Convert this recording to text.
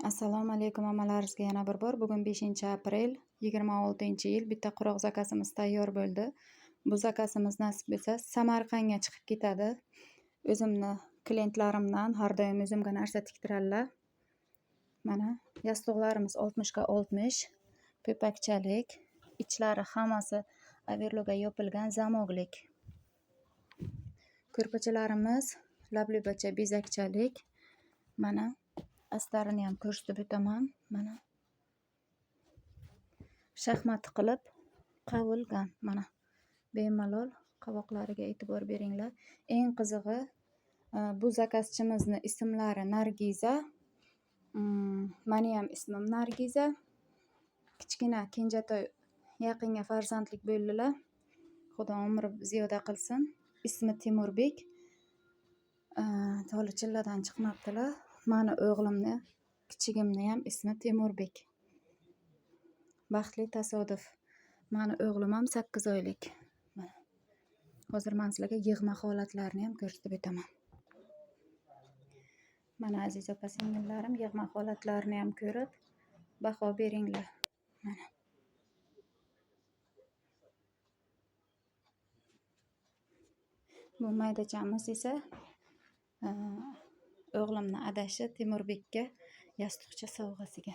Assalomu alaykum hammalaringizga yana bir bor. Bugun 5-aprel 26-yil bitta quruq zakazimiz tayyor bo'ldi. Bu zakazimiz nasib etsa Samarqandga chiqib ketadi. O'zimni klientlarimdan har doim o'zimga narsa tiktiradilar. Mana yostiqlarimiz 60 ga 60, po'pakchalik, ichlari hammasi overloga yopilgan zamoklik. Ko'rpachalarimiz lablubacha bezakchalik. Mana astarini ham ko'rsatib o'taman. Mana shaxmat qilib qavilgan. Mana bemalol qovoqlariga e'tibor beringlar. Eng qizig'i bu zakazchimizni ismlari Nargiza. Mani ham ismim Nargiza. Kichkina kenjatoy yaqinga farzandlik bo'ldilar. Xudo umri ziyoda qilsin. Ismi Temurbek. Holi chilladan chiqmabdilar. Mani o'g'limni, kichigimni ham ismi Temurbek. Baxtli tasodif. Mani o'g'lim ham 8 oylik. Mana. Hozir men sizlarga yig'ma holatlarini ham ko'rsatib o'taman. Mana aziz opa singillarim, yig'ma holatlarini ham ko'rib baho beringlar. Mana. Bu maydachamiz esa o'g'limni adashi Temurbekka yostiqcha sovg'asiga.